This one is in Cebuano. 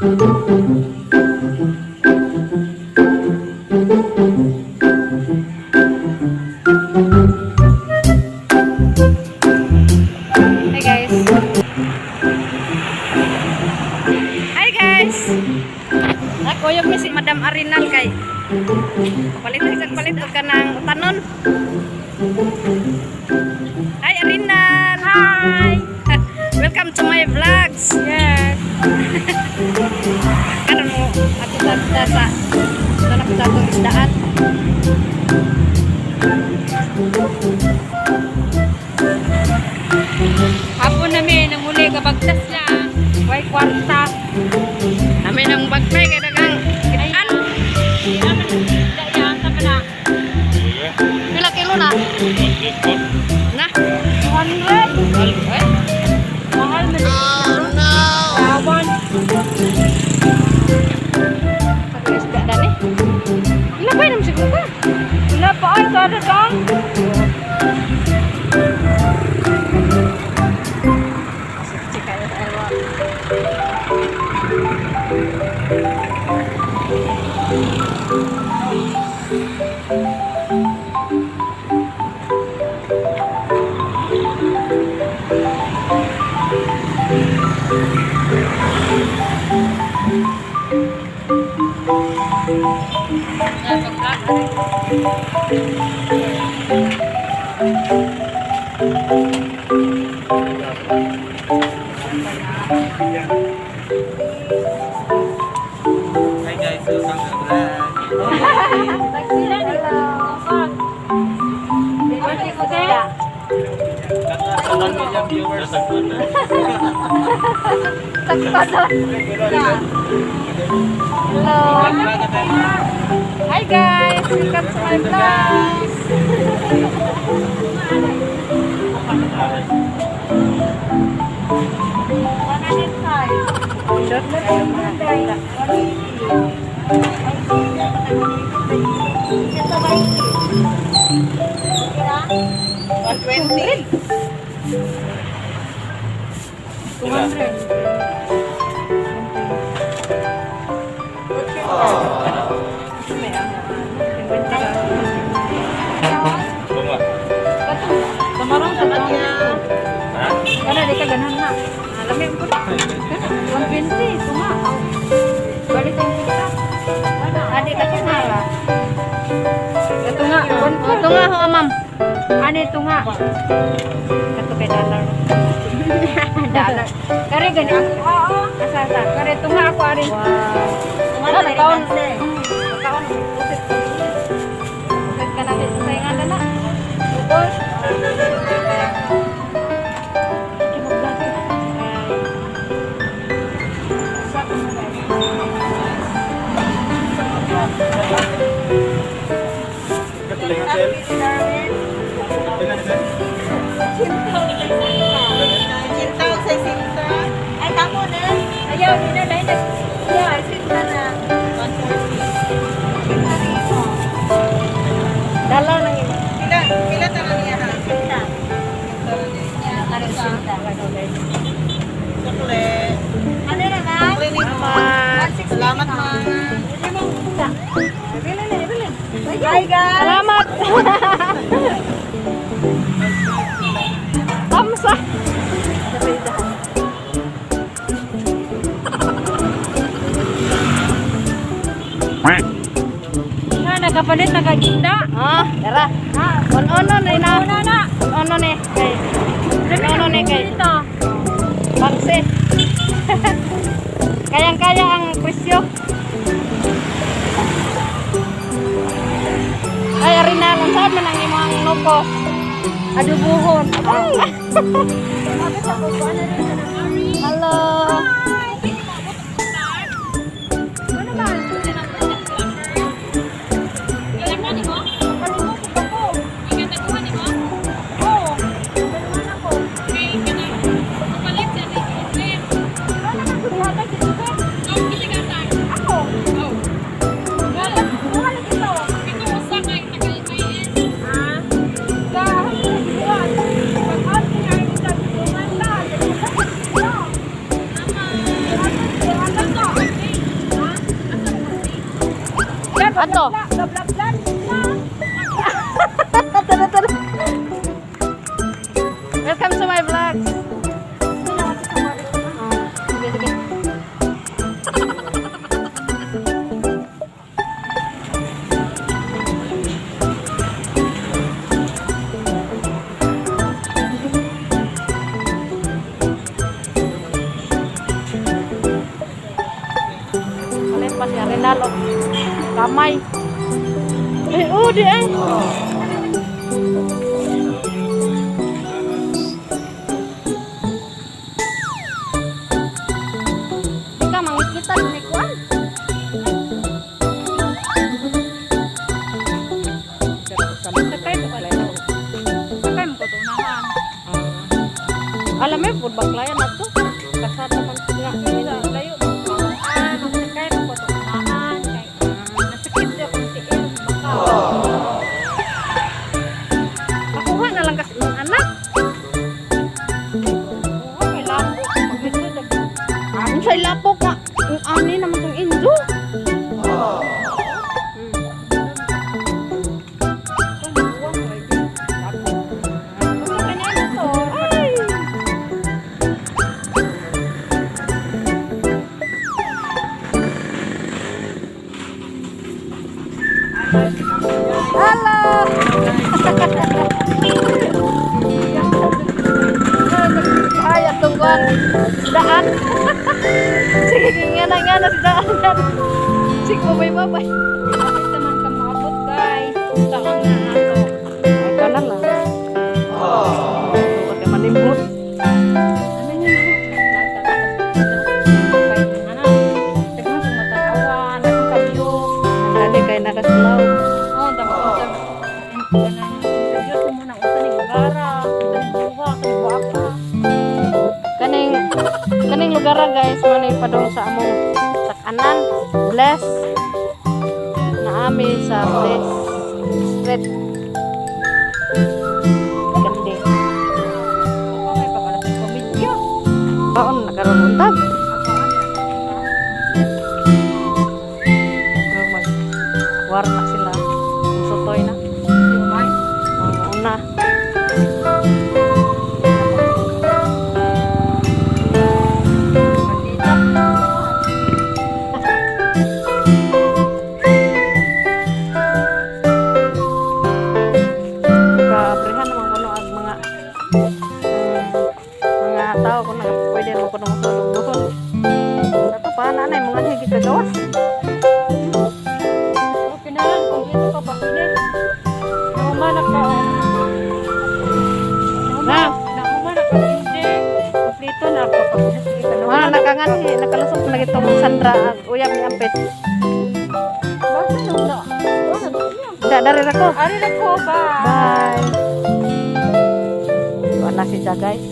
Hi guys. Hi guys. Nagkuyog mi si Madam Arinal kay palit isang palit og kanang utanon. Hi, Arinal. Hi. Welcome to my vlogs. Yes. Karon mo ato ta sa ito na sa atong isdaan. Hapon nami nanguli kabagtas na. Way kwarta. Nami nang bagpay kay daghang kitaan. Di naman isda yan sa na. Pila kilo na? Na. 200. Eh? Mahal man. Oh no. Kawan. Pag-isda na ni. Pila pa naman siguro ka? Wala pa ay kada dang. Chika ewa. Hi guys, welcome to the vlog. Nagsila ni. Isda. One million viewers. Hello. Hi guys, welcome to my vlog. Short na kayo mga isda. 120. 200. Bunga. Kamarong sa taon. Ha? Kana di ka ganahan na. Lami ko na. 120 tunga. Balik ang kita. Adi ka nga ra. Ito nga, Oh, tunga ho, ma'am. Ano ito nga? Kato kay dollar. Dollar. Kare gani ako. Oo. Asa asa. Kare ito nga ako ari. Wow. Ano taon? Taon. Usit. Usit ka na sa nga na. Ubos. Katulingan sel. Katulingan sel. Cinta sa sinta. Ay, kamo na. Ayaw ni na lain na. Yeah, sinta na. 140. Sinta rito. Dollar nang imo. Pila, pila tanan niya ha? Sinta. Sinta na niya. Sinta. Sukle. Ano naman? Sukle ni Salamat, ma'am. Hi, guys. Salamat. Tamsa. Na nakapalit nakaginda. Ah, dara. On ono ni na. Una na. Ono ni kay. Ono ni kay. Dito. Bangse. Kayang-kaya ang presyo. Ay, Arina, lang saan man ang imong nukos? Adubuhon. Ay. Hello. Ano ba? Oo. Ako. Kuha lagi ito. Ah. Sa buwan. Pag-out niya, ay sa buwan lang. Ato. Bla bla bla. Tara, tara. Welcome to my vlog. Sige, sige. Palit pa si Rinalo. Kamay. Eh, oh, di ay. Di ka mangikita ni kuan. Sakay mo ko. Sakay mo ko tunahan. Alam mo, pud baklayan na to. Kasada man pud nga. Sa layo mo ko. Ah, magsakay mo ko tunahan kay nasakit daw kung tiil baka. Pakuha na lang kasi ng anak. Oo, may labo. Paglisod ang Ang siya'y lapok nga. Ang ani naman tong Inzo. Ay! Hello! Ay, atong kuwan. Daan. Sige, nga na, nga na si Daan. Sige, bye bye bye. Bakit naman ka maabot, guys? Taon na nato. Ay, ka na lang. Huwag ka manimot. Ano yun? Ano? Daghan kong matanawan, daghan ka view. Dali kay nakasulaw. Oh, dapat sa kanang interview ko muna unsa ni Gugara, unsa ni Buha, kay Buaka. Kaning kaning lugar ra, guys, mo na padung sa among sakanan. Bless. Naami sa Bless Street. Gandi. Ako may pakalas sa komedya. Baon nakaroon untag. Pero mag war na sila. Sutoy na. Si Umay. Oo na. Bandita. Kaprehan naman kuno ang mga mga tao kung nag pwede mo kuno sulog doon. Ato pa na nay mga higit kagawas. Okay na lang kung dito ka ba ini. Nauma na ka. Na. Nauma na ka hindi. Kompleto na ako pag sige ka Mga nakanganhi nakalusot na gitong Sandra ag uyab ni Ampet. Basta nung na. Wala na niya. Da dari ra ko. Ari na ko ba? Bye. Wala si siya, guys.